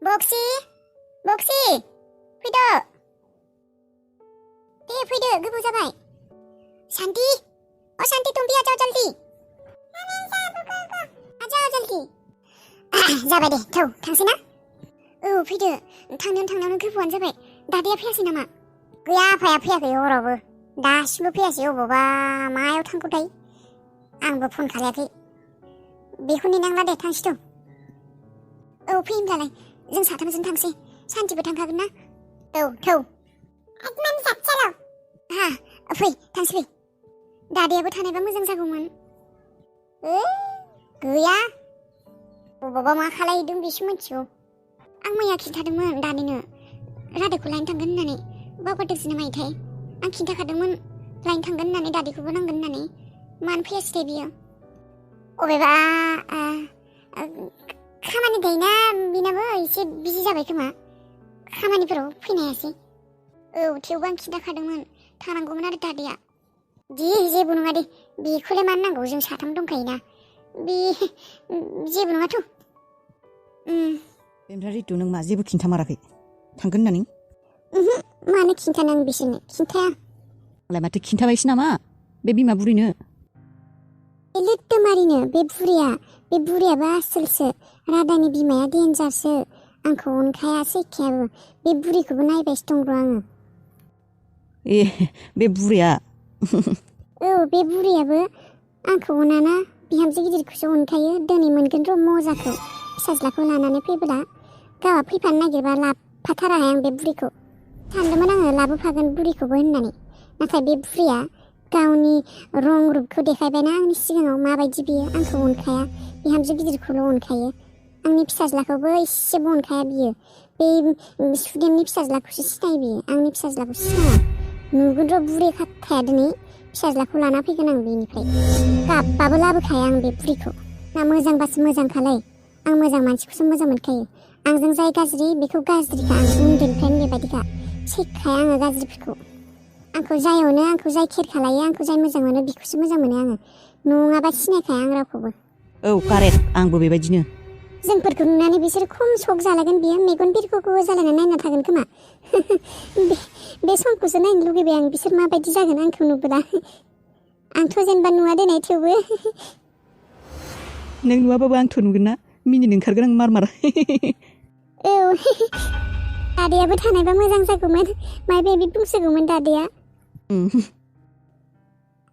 बक्सि फैदो दे फैदो गोबाव जाबाय शान्ति तुम भी आ जाओ जल्दी आ जाओ जल्दी जाबाय दे थौ थांसै ना औ फैदो थांनायावनो गोबावानो जाबाय दादाया फैयासै नामा गैया आफाया फैयाखै हरावबो दासिमबो फैयासै अबावबा मायाव थांखोथाय आंबो फन खालायाखै बेखौ नेनांला दे थांसै थ' औ फै होनब्लालाय जों साथामजों थांसै शान्तिबो थांखागोन ना औ थौ हा फै थांसै फै दादायाबो थानायबा मोजां जागौमोन गैया अबावबा मा खालायहैदों बेसो मिथिगौ आं मैया खिन्थादोंमोन दानिनो रादाखौ लायनो थांगोन होननानै बावगारदोंसो ना मायोथाय आं खिन्थाखादोंमोन लायनो थांगोन होननानै दादिखौबो नांगोन होननानै मानो फैयासै बियो अबेबा खामानि थायोना बिनाबो एसे बिजि जाबाय खोमा खामानिफोराव फैनो हायासै औ थेवबो आं खिन्थाखादोंमोन थानांगौमोन आरो दादाया दे जेबो नङा दे बेखौलाय मानो नांगौ जों साथाम दंखायोना बे जेबो नङाथ' ओमफ्राय रितु नों मा जेबो खिन्थामाराखै थांगोन होननानै मानो खिन्थानो आं बिसोरनो खिन्थाया मालाय माथो खिन्थाबायसो नामा बे बिमा बुरिनो लोत्तोमारिनो बे बुरियाबो आसोलसो रादानि बिमाया देन्जारसो आंखौ अनखाया सैखायाबो बे बुरिखौबो नायबायसो दं र' आङो ए बे बुरिया औ बे बुरियाबो आंखौ अनाना बिहामजो गिदिरखौसो अनखायो दिनै मोनगोन र' मजाखौ फिसाज्लाखौ लानानै फैबोला गावहा फैफानो नागिरबा लाबोफाथाराहाय आं बे बुरिखौ सानदोंमोन आङो लाबोफागोन बुरिखौबो होननानै नाथाय बे बुरिया गावनि रं रुपखौ देखायबायना आंनि सिगाङाव माबायदि बियो आंखौ अनखाया बिहामजो गिदिरखौल' अनखायो आंनि फिसाज्लाखौबो एसेबो अनखाया बियो बे सुदेमनि फिसाज्लाखौसो सिनायो बियो आंनि फिसाज्लाखौ सिनाया नुगोन र' बुरि खाथाया दिनै फिसाज्लाखौ लाना फैगोन आं बेनिफ्राय गाबबाबो लाबोखाया आं बे बुरिखौ ना मोजांबासो मोजांखालाय आं मोजां मानसिखौसो मोजां मोनखायो आंजों जाय गाज्रि बेखौ गाज्रिखा आं उन्दैनिफ्रायनो बेबायदिखा सैखाया आङो गाज्रिफोरखौ आंखौ जाय अनो आंखौ जाय केयार खालायो आंखौ जाय मोजां मोनो बेखौसो मोजां मोनो आङो नङाबा सिनायखाया आं रावखौबो औ कारेक्ट आंबो बेबायदिनो जोंफोरखौ नुनानै बिसोर खम सक जालागोन बियो मेगन बिरग'गौ जालायना नायना थागोन खोमा बे समखौसो नायनो लुगैबाय आं बिसोर माबायदि जागोन आंखौ नुबोला आंथ' जेनेबा नुवा देनाय थेवबो नों नुवाबाबो आंथ' नुगोन ना मिनिनो ओंखारगोन आं मार औ दादायाबो थानायबा मोजां जागौमोन माय बेबि बुंसोगौमोन दादाया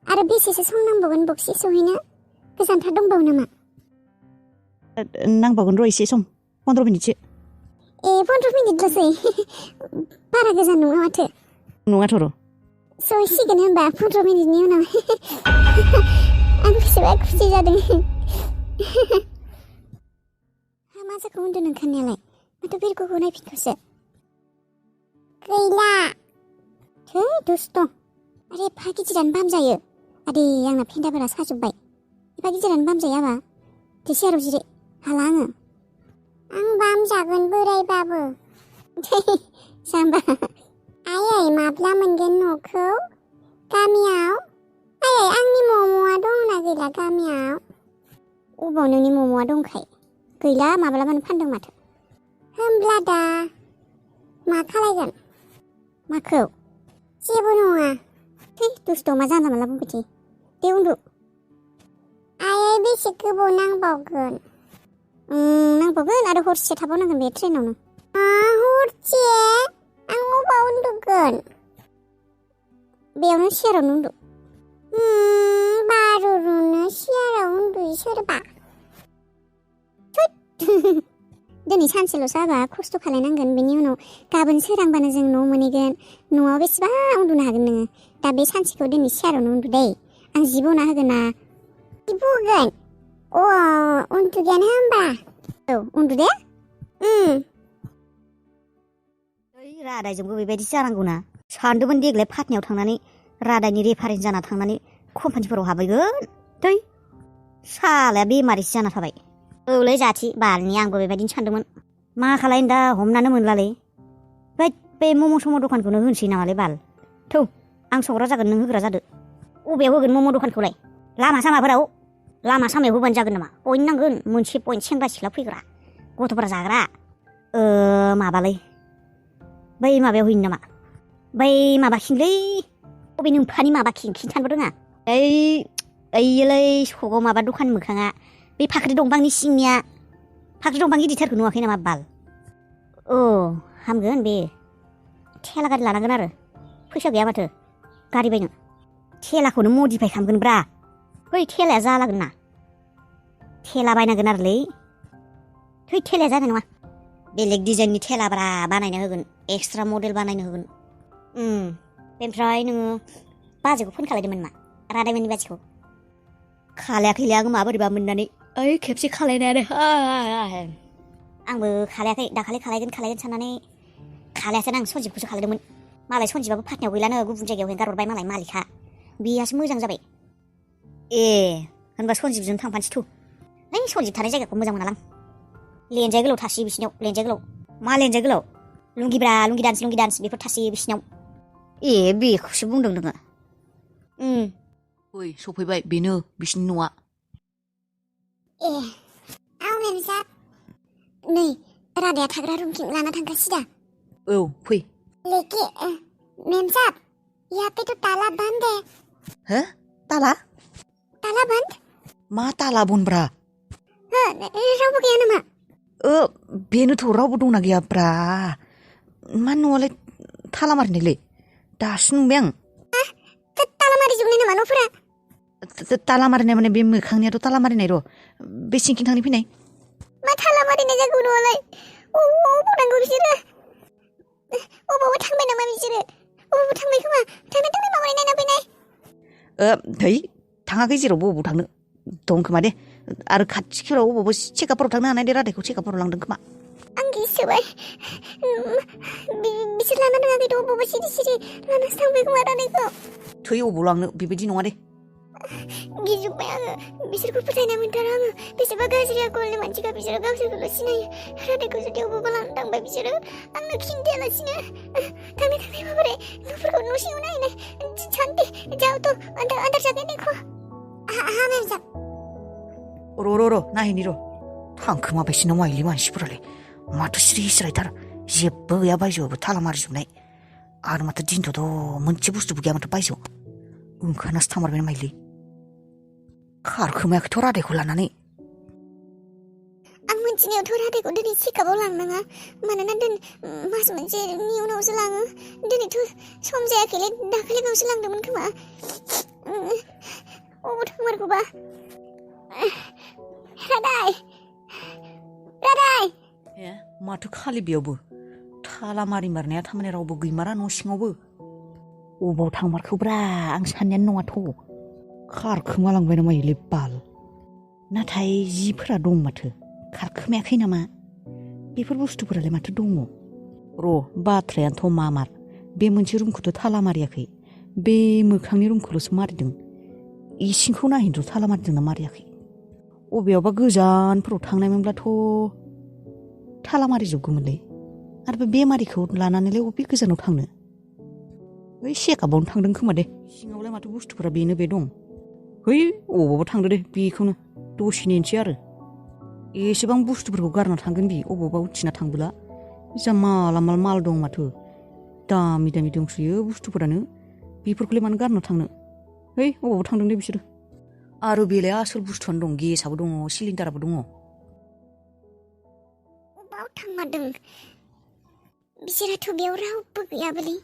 आरो बेसेसो सम नांबावगोन बक्सि सहैनो गोजानथार दंबावो नामा नांबावगोन र' एसे सम 15 मिनिटसो ए 15 मिनिटल'सै बारा गोजान नङा माथो नङाथ' र' सहैसिगोन होनबा 15 मिनिटनि उनाव आं बेसेबा खुसि जादों मा जाखो उन्दुनो ओंखारनायालाय माथो बिरग'खौ नायफिनखोसो गैला थै दुस्त' आरे एफा गिदिरानो बामजायो आदे आंना फेन्दाफोरा साजोब्बाय एफा गिदिरानो बामजायो आबा दे सियाराव जिरे हाला आङो आं बामजागोन बोरायबाबो जाम्बा आयै माब्ला मोनगोन न'खौ गामियाव आयै आंनि मम'आ दंना गैला गामियाव अबाव नोंनि मम'आ दंखाय गैला माब्लाबानो फानदों माथो होमब्ला दा मा खालायगोन माखौ जेबो नङा थै दुस्त' मा जानला मोनला बुंबाय थायो दे उन्दु आयै बेसे गोबाव नांबावगोन नांबावगोन आरो हरसे थाबावनांगोन बे ट्रेनावनो हरसे आं अबाव उन्दुगोन बेयावनो सियारावनो उन्दु बारुरुनो सियाराव उन्दुयो सोरबा दिनै सानसेल'सो हाबा खस्थ' खालायनांगोन बेनि उनाव गाबोन सोरांबानो जों न' मोनहैगोन न'आव बेसेबां उन्दुनो हागोन नोङो दा बे सानसेखौ दिनै सियारावनो उन्दु दै आं जि बना होगोन ना जि बगोन अ उन्दुगोन होमबा औ उन्दु दे रादायजोंबो बेबायदि जानांगौना सानदोंमोन देग्लाय पाटनायाव थांनानै रादायनि रेफारेन्ट जाना थांनानै कम्पानिफोराव हाबहैगोन दै सालाया बेमारिसो जाना थाबाय औलै जाथि बालनि आंबो बेबायदिनो सानदोंमोन मा खालायनो दा हमनानै मोनलालै बे मम' सम' दखानखौनो होनोसै नामालै बाल थौ आं संग्रा जागोन नों होग्रा जादो अबेयाव होगोन मम' दखानखौलाय लामा सामायाव होबानो जागोन नामा पइन्ट नांगोन मोनसे पइन्ट सेंग्रा सिख्ला फैग्रा गथ'फोरा जाग्रा माबालै बै माबायाव हैनो नामा बै माबाखिंलै अबे नोंफानि माबाखिं खिन्थानोबो रोङा ओइयोलै सगाव माबा दखान मोखाङा बे फाख्रि दंफांनि सिंनिया फाख्रि दंफां गिदिरथारखौ नुवाखै नामा बाल औ हामगोन बे थेला गारि लानांगोन आरो फैसा गैया माथो गारि बायनो थेलाखौनो मडिफाइ खालामगोन ब्रा बै थेलाया जालागोन ना थेला बायनांगोन आरोलै थै थेलाया जानाय नङा बेलेग डिजाइननि थेलाब्रा बानायना होगोन एक्सट्रा मडेल बानायनो होगोन बेनिफ्राय नोङो बाजैखौ फन खालायदोंमोन मा रादायमोननि बाजैखौ खालायाखैलै आङो माबोरैबा मोननानै ओइ खेबसे खालायनायानो आंबो खालायाखै दाखालि खालायगोन साननानै खालायासै आं सनजिबखौसो खालायदोंमोन मालाय सनजिबाबो फाथनायाव गैलानो गुबुन जायगायाव हेंगारहरबाय मालाय मालिका बेयासो मोजां जाबाय ए होनबा सनजिबजों थांफानोसै थौ नै सनजिब थानाय जायगाखौ मोजां मोनालां लेनजाय गोलाव थासि बिसिनाव लेनजाय गोलाव मा लेनजाय गोलाव लुंगिब्रा लुंगि दान्स बेफोर थासि बिसिनाव ए बेखौसो बुंदों नोङो ओइ सफैबाय बेनो बिसिनि न'आ ए आव मेमसाब नै रादाया थाग्रा रुमखिं लाना थांखासै दा औ फै लेके मेमसाब यहाँ पे तो ताला बंद है हो ताला बंद मा ताला बनब्रा रावबो गैया नामा बेनोथ' रावबो दंना गैयाब्रा मा न'आलाय ताला मारिनायलै दासो नुबाय आं ताला मारिजोबनाय नामा न'फोरा ताला मारिनाय माने बे मोखांनियाथ' ताला मारिनाय र' बे सिंखिं थांनि फैनाय मा ताला मारिनाय जागौ न'आलाय अबाव थांगौ बिसोरो अबावबा थांबाय नामा बिसोरो अबावबा थांबाय खोमा थांनाय माबानाय नायना फैनाय धै थाङाखै जेरावबो अबाव थांनो दं खोमा दे आरो खाथिफोराव अबावबा चेकआपफोराव थांनो हानाय दे रादायखौ चेकआपफोराव लांदों खोमा आं गिसोबाय बिसोर लाना थाङाखैथ' अबावबा सिरि लानासो थांबाय खोमा रादायखौ थै अबाव लांनो बेबायदि नङा दे गिजोब्बाय आङो बिसोरखौ फोथायना मोनथारा आङो बेसेबा गाज्रि आखलनि मानसिखा बिसोरो गावसोरखौल' सिनायो रादायखौ जुदि अबावबा लाना थांबाय बिसोरो आंनो खिन्थायालासिनो थांनाय माबोरै न'फोरखौ न' सिङाव नायनाय शांति जाओ तो अंदर जाके देखो हाँ मैम साहब र' नायहैनि र' थांखोमाबायसो ना माइलि मानसिफोरालाय माथो सिरि सिरायथार जेबो गैया बायजोआवबो ताला मारिजोबनाय आरो माथो दिनथ' मोनसे बुस्थुबो गैया माथो बायजोआव ओंखारनासो थांमारबाय माइलि खारखोमायाखैथ' रादायखौ लानानै आं मिथिनायावथ' रादायखौ दिनै चेकआपआव लांनाङा मानोना मास मोनसेनि उनावसो लाङो दिनैथ' सम जायाखैलै दाखालि बावसो लांदोंमोन खोमा अबाव थांमारगौबा रादाय माथो खालि बेयावबो ताला मारिमारनाया थारमाने रावबो गैमारा न' सिङावबो अबाव थांमारखोब्रा आं साननायानो नङाथ' खारखोमालांबाय ना मायोलै बाल नाथाय जिफोरा दं माथो खारखोमायाखै नामा बेफोर बुस्थुफोरालाय माथो दङ र' बाथ्रायानोथ' मार बे मोनसे रुमखौथ' ताला मारियाखै बे मोखांनि रुमखौल'सो मारिदों इसिंखौ नायहैनोथ' ताला मारिदोंना मारियाखै अबेयावबा गोजानफोराव थांनायमोनब्लाथ' ताला मारिजोबगौमोनलै आरो बे बेमारिखौ लानानैलाय अबे गोजानाव थांनो बै चेकआपआवनो थांदों खोमा दे सिङावलाय माथो बुस्थुफोरा बेनो बे दं है अबावबा थांदो दे बेखौनो दसे नेनोसै आरो एसेबां बुस्थुफोरखौ गारना थांगोन बि अबावबा उथिना थांबोला जा माल दं माथो दामि दंसोयो बुस्थुफोरानो बेफोरखौलाय मानो गारना थांनो है अबावबा थांदों दे बिसोरो आरो बेलाय आसोल बुस्थुआनो दं गेसाबो दङ सिलिन्डाराबो दङ अबाव थांमारदों बिसोराथ' बेयाव रावबो गैयाबोलै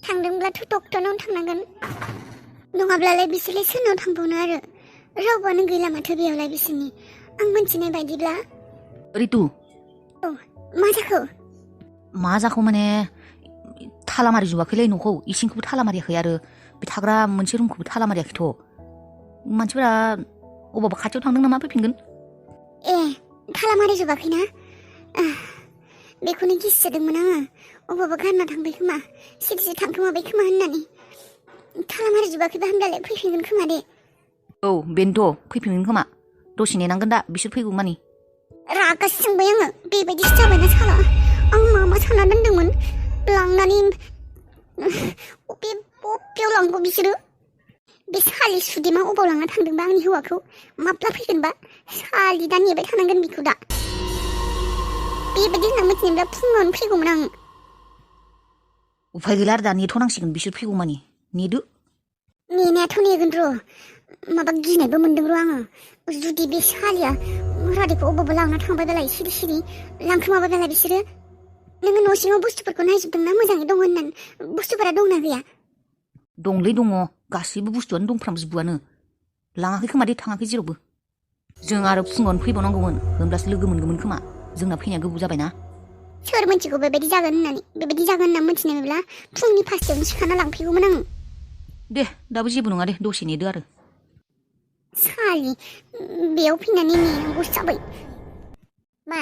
थांदोंब्लाथ' डक्टरनाव थांनांगोन नङाब्लालाय बिसोरलाय सोरनाव थांबावनो आरो रावबोआनो गैला माथो बेयावलाय बिसोरनि आं मिथिनाय बायदिब्ला रितु मा जाखो माने ताला मारिजोबाखैलै न'खौ इसिंखौबो ताला मारियाखै आरो बे थाग्रा मोनसे रुमखौबो ताला मारियाखैथ' मानसिफोरा अबावबा खाथियाव थांदों नामा फैफिनगोन ए ताला मारिजोबाखैना बेखौनो गिसोदोंमोन आङो अबावबा गारना थांबाय खोमा सिरिसो थांखोमाबाय खोमा होननानै ताला मारिजोबाखैबा होमब्लालाय फैफिनगोन खोमा दे औ बेनोथ' फैफिनगोन खोमा दसे नेनांगोन दा बिसोर फैगौ मानि रागासो जोंबाय आङो बेबायदिसो जाबायना साला आं मा सानना दोनदोंमोन लांनानै बबेयाव लांगौ बिसोरो बे सालि सुदेमा अबाव लांना थांदोंबा आंनि हौवाखौ माब्ला फैगोनबा सालि दा नेबाय थानांगोन बिखौ दा बेबायदि होनना मिथिनायब्ला फुङावनो फैगौमोन आं। उफाय गैला आरो दा नेथ'नांसिगोन बिसोर फैगौ मानि नेदो। नेनायाथ' नेगोन र'। माबा गिनायबो मोनदों र' आङो। जुदि बे सालिया रादैखौ अबावबा लांना थांबाय बेलाय सिरि सिरि लांखोमाबाय बेलाय बिसोरो। नोङो न' सिङाव बुस्थुफोरखौ नायजोबदोंना मोजाङै दं होननानै। बुस्थुफोरा दंना गैया? दंलै दङ गासैबो बुस्थुआनो दंफ्रामजोबोआनो। लाङाखै खोमा दे थाङाखै जेरावबो। जों आरो फुङावनो फैबावनांगौमोन होमब्लासो लोगो मोनगौमोन खोमा। जोंना फैनाया गोबाव जाबायना। सोर मिथिगौ बेबायदि जागोन होननानै। बेबायदि जागोन होनना मिथिनायमोनब्ला फुंनि 5टायावनो सिखारना लांफैगौमोन आं। दे दाबो जेबो नङा दे दसे नेदो आरो। सालि बेयाव फैनानै नेनांगौसो जाबाय। मा?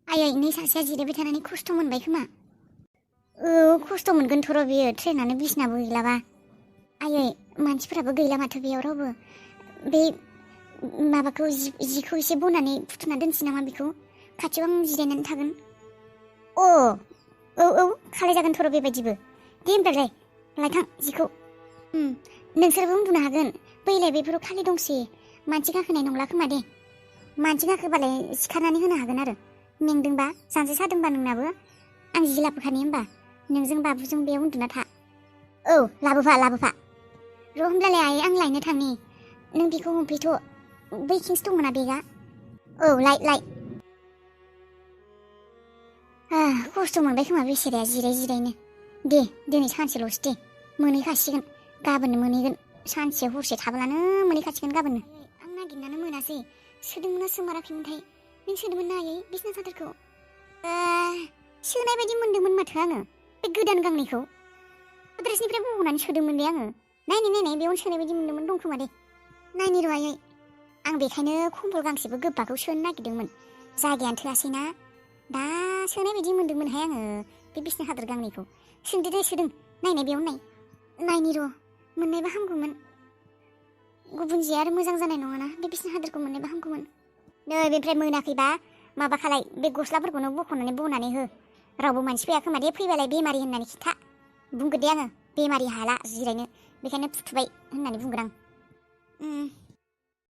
आयै नै सासेया जिरायबाय थानानै खस्थ' मोनबाय खोमा। खस्थ' मोनगोनथ' र' बियो ट्रेनानो बिसनाबो गैलाबा। आयै मानसिफोराबो गैला माथो बेयाव रावबो। बे माबाखौ जिखौ एसे बनानै फुथुना दोनसै नामा बेखौ? खाथियाव आं जिरायनानै थागोन। औ खालाय जागोनथ' र' बेबायदिबो। दे होमब्लालाय लायखां जिखौ। नोंसोरबो उन्दुनो हागोन। बैलाय बेफोराव खालि दंसै। मानसि गाखोनाय नंला खोमा दे। मानसि गाखोबालाय सिखारनानै होनो हागोन आरो। मेंदोंबा जानजि सादोंबा नोंनाबो आं जि लाबोखानि होमबा। नोंजों बाबुजों बेयाव उन्दुना था। औ लाबोफा। र' होमब्लालाय आयै आं लायनो थांनि। नों बेखौ हमफैथ'। बैथिंसो दंमोना बेगा। औ लाय। खस्थ' मोनबाय खोमा बेसेराया जिरायनो। दे दिनै सानसेल'सो दे। मोनहैखासिगोन। गाबोननो मोनहैगोन। सानसे हरसे थाब्लानो मोनहैखासिगोन गाबोननो। आं नागिरनानै मोनासै। सोदोंमोनना सोमाराखैमोनथाय। नों सोदोंमोन ना आयै बिसना सादोरखौ? सोनाय बायदि मोनदोंमोन माथो आङो। बे गोदान गांनैखौ ड्रेसनिफ्राय बहनानै सोदोंमोन दे आङो। नायनाय बेयावनो सोनाय बायदि मोनदोंमोन। दं खोमा दे। नायनि र' आयै। आं बेखायनो कम्बल गांसेबो गोबाखौ सोनो नागिरदोंमोन। जायगायानो थोआसैना। दा सोनाय बायदि मोनदोंमोनहाय आङो बे बिसना सादोर गांनैखौ। सोंदो दे सोदों। नायनाय बेयावनो नायनि र'। मोननायबा हामगौमोन। गुबुन जिया आरो मोजां जानाय नङाना। बे बिसना सादोरखौ मोननायबा हामगौमोन। नै बेनिफ्राय मोनाखैबा माबा खालाय बे गस्लाफोरखौनो बनानै हो। रावबो मानसि फैया खोमा दे। फैबालाय बेमारि होननानै खिथा। बुंगोन दे आङो बेमारि हाला जिरायनो। बेखायनो फुथुबाय होननानै बुंगोन आं।